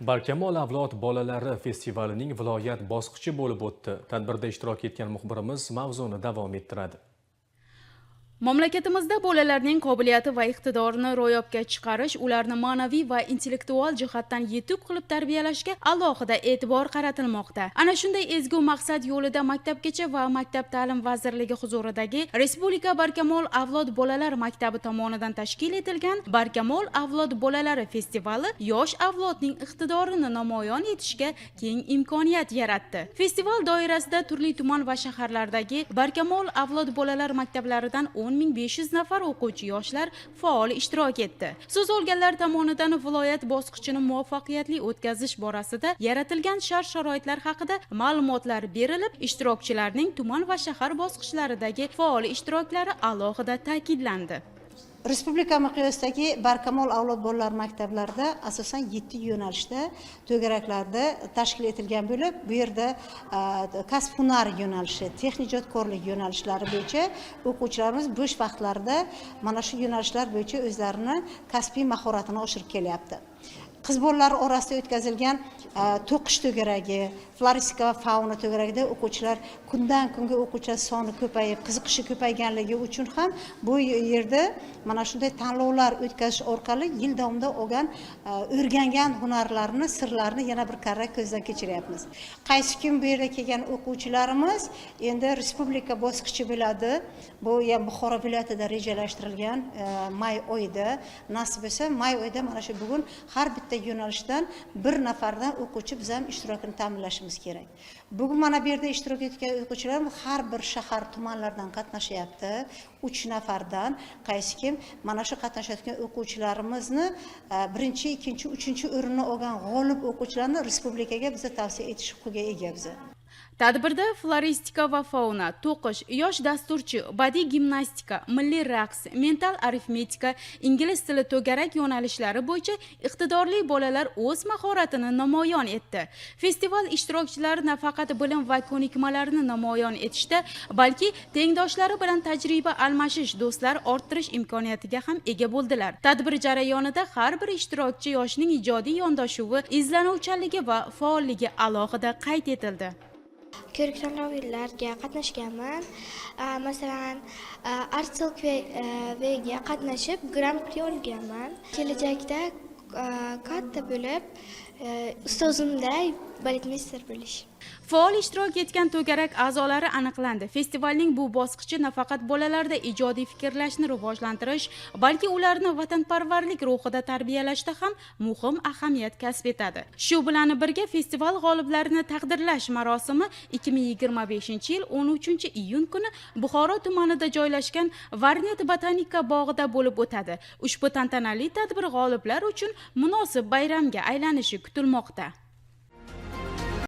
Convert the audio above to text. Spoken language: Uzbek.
Barkamol avlod bolalari festivalining viloyat bosqichi bo'lib o'tdi. Tadbirda ishtirok etgan muxbirimiz mavzuni davom ettiradi. Mamlakatimizda bolalarning qobiliyati va iqtidorini ro'yobga chiqarish, ularni ma'naviy va intellektual jihatdan yetuk qilib tarbiyalashga alohida e'tibor qaratilmoqda. Ana shunday ezgu maqsad yo'lida Maktabgacha va maktab ta'lim vazirligi huzuridagi Respublika Barkamol avlod bolalar maktabi tomonidan tashkil etilgan Barkamol avlod bolalari festivali yosh avlodning iqtidorini namoyon etishga keng imkoniyat yaratdi. Festival doirasida turli tuman va shaharlardagi Barkamol avlod bolalar maktablaridan 10 500 nafar o'quvchi yoshlar faol ishtirok etdi. So'z olganlar tomonidan viloyat bosqichini muvaffaqiyatli o'tkazish borasida yaratilgan shart sharoitlar haqida ma'lumotlar berilib, ishtirokchilarning tuman va shahar bosqichlaridagi faol ishtiroklari alohida ta'kidlandi. Respublika miqyosidagi Barkamol avlod bolalar maktablarida asosan yetti yo'nalishda to'garaklarda tashkil etilgan bo'lib, bu yerda kasb hunar yo'nalishi, texnik ijodkorlik yo'nalishlari bo'yicha o'quvchilarimiz bo'sh vaqtlarida mana shu yo'nalishlar bo'yicha o'zlarini kasbiy mahoratini oshirib kelyapti. Qiz bolalar orasida o'tkazilgan to'qish to'garagi, floristika va fauna to'garagida o'quvchilar kundan kunga o'quvchilar soni ko'payib, qiziqishi ko'payganligi uchun ham bu yerda mana shunday tanlovlar o'tkazish orqali yil davomida olgan, o'rgangan hunarlarini, sirlarini yana bir karra ko'zdan kechiryapmiz. Qaysi kun bu yerga kelgan o'quvchilarimiz endi respublika bosqichi bo'ladi. Bu ham Buxoro viloyatida rejalashtirilgan, may oyida. Nasib bo'lsa, may oyida mana shu bugun har bitta yo'nalishdan bir nafardan o'quvchi biz ham ishtirokini ta'minlashimiz kerak. Bugun mana bu yerda ishtirok etgan o'quvchilarimiz har bir shahar, tumanlardan qatnashyapti, uch nafardan. Qaysi kim mana shu qatnashayotgan o'quvchilarimizni birinchi, ikkinchi, uchinchi o'rinni olgan g'olib o'quvchilarni respublikaga biza tavsiya etish huquqiga ega biza. Tadbirda floristika va fauna, to'qish, yosh dasturchi, badiiy gimnastika, milliy raqs, mental arifmetika, ingliz tili to'garak yo'nalishlari bo'yicha iqtidorli bolalar o'z mahoratini namoyon etdi. Festival ishtirokchilari nafaqat bilim va ko'nikmalarini namoyon etishda, balki tengdoshlari bilan tajriba almashish, do'stlar orttirish imkoniyatiga ham ega bo'ldilar. Tadbir jarayonida har bir ishtirokchi yoshning ijodiy yondashuvi, izlanuvchanligi va faolligi alohida qayd etildi. Ko'rik tanlovlarga qatnashganman. Masalan, Artsilk Vga qatnashib, Gran Pri olganman. Kelajakda katta bo'lib, ustozimday baletmeyster bo'lish. Faol ishtirok etgan to'garak a'zolari aniqlandi. Festivalning bu bosqichi nafaqat bolalarda ijodiy fikrlashni rivojlantirish, balki ularni vatanparvarlik ruhida tarbiyalashda ham muhim ahamiyat kasb etadi. Shu bilan birga festival g'oliblarini taqdirlash marosimi 2025 yil 13 iyun kuni Buxoro tumanida joylashgan Varnet botanika bog'ida bo'lib o'tadi. Ushbu tantanali tadbir g'oliblar uchun munosib bayramga aylanishi kutilmoqda.